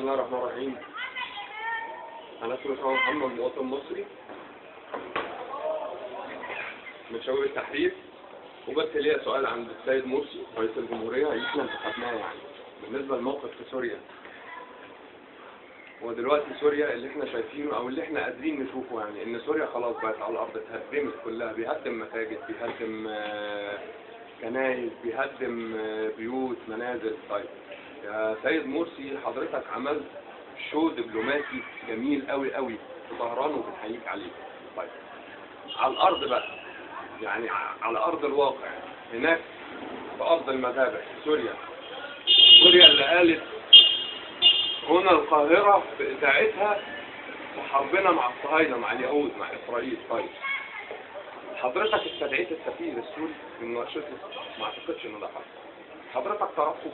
بسم الله الرحمن الرحيم. أنا اسمي أسامة محمد، مواطن مصري من شباب التحرير، وبس ليا سؤال عند السيد مرسي رئيس الجمهورية اللي احنا انتخبناه، يعني بالنسبة للموقف في سوريا. ودلوقتي سوريا اللي احنا شايفينه او اللي احنا قادرين نشوفه، يعني ان سوريا خلاص بقت على الارض، اتهدمت كلها، بيهدم مساجد، بيهدم كنايس، بيهدم بيوت، منازل. طيب يا سيد مرسي، حضرتك عملت شو دبلوماسي جميل قوي قوي في طهران وبنحييك عليه. طيب على الارض بقى، يعني على ارض الواقع هناك في ارض المذابح سوريا، سوريا اللي قالت هنا القاهرة بإذاعتها في حربنا مع الصهاينة، مع اليهود، مع إسرائيل. طيب حضرتك استدعيت السفير السوري لمناقشته؟ ما أعتقدش إن ده حصل. حضرتك طرفته؟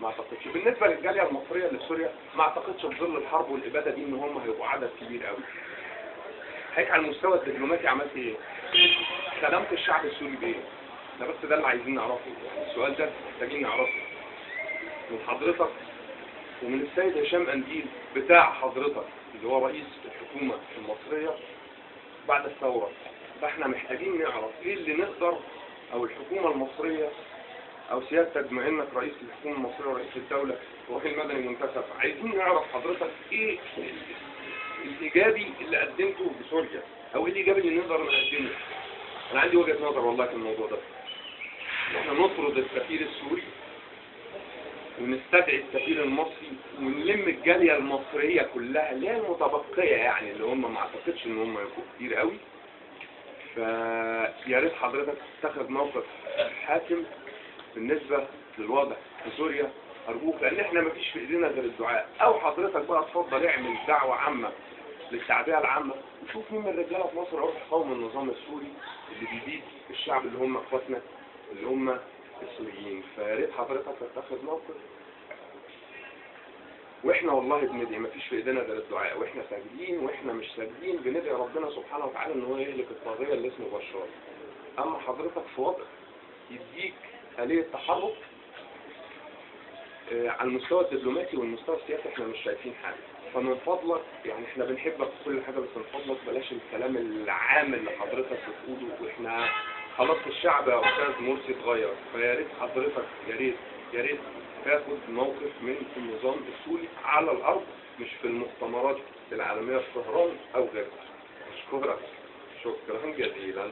ما أعتقدش. بالنسبة للجالية المصرية اللي في سوريا، ما أعتقدش في ظل الحرب والإبادة دي إن هم هيبقوا عدد كبير قوي. حضرتك على المستوى الدبلوماسي عملت إيه؟ خدمت الشعب السوري بإيه؟ ده بس ده اللي عايزين نعرفه، السؤال ده محتاجين نعرفه من حضرتك ومن السيد هشام قنديل بتاع حضرتك اللي هو رئيس الحكومة المصرية بعد الثورة. فاحنا محتاجين نعرف ايه اللي نقدر، او الحكومة المصرية او سيادتك بما انك رئيس الحكومة المصرية ورئيس الدولة ووكيل مدني منتخب، عايزين نعرف حضرتك ايه الايجابي اللي قدمته بسوريا، او ايه الايجابي اللي نقدر نقدمه. انا عندي وجهة نظر والله في الموضوع ده، احنا نطرد السفير السوري ونستدعي السفير المصري ونلم الجالية المصرية كلها اللي هي المتبقية، يعني اللي هم ما اعتقدش ان هم يبقوا كتير قوي. فيا ريت حضرتك تتخذ موقف حاسم بالنسبة للوضع في سوريا، ارجوك، لان احنا ما فيش في ايدينا غير الدعاء. او حضرتك بقى اتفضل اعمل دعوة عامة للتعبئة العامة وشوف مين من الرجالة في مصر يروح يقاوم النظام السوري اللي بيبيد الشعب اللي هم اخواتنا اللي هم السوريين. فيا ريت حضرتك تتخذ موقف، واحنا والله بندعي، مفيش في ايدينا غير الدعاء، واحنا ساجدين واحنا مش ساجدين بندعي ربنا سبحانه وتعالى ان هو يهلك الطاغية اللي اسمه بشار. اما حضرتك في وضع يديك آلية تحرك على المستوى الدبلوماسي والمستوى السياسي احنا مش شايفين حاجة. فمن فضلك، يعني احنا بنحبك كل حاجة، بس من فضلك بلاش الكلام العام اللي حضرتك بتقوله، واحنا خلاص الشعب يا استاذ مرسي اتغير. فيا ريت حضرتك، يا ريت يا ريت تاخد موقف من النظام السوري على الارض، مش في المؤتمرات العالمية في طهران او غيرها. اشكرك شكرا جزيلا.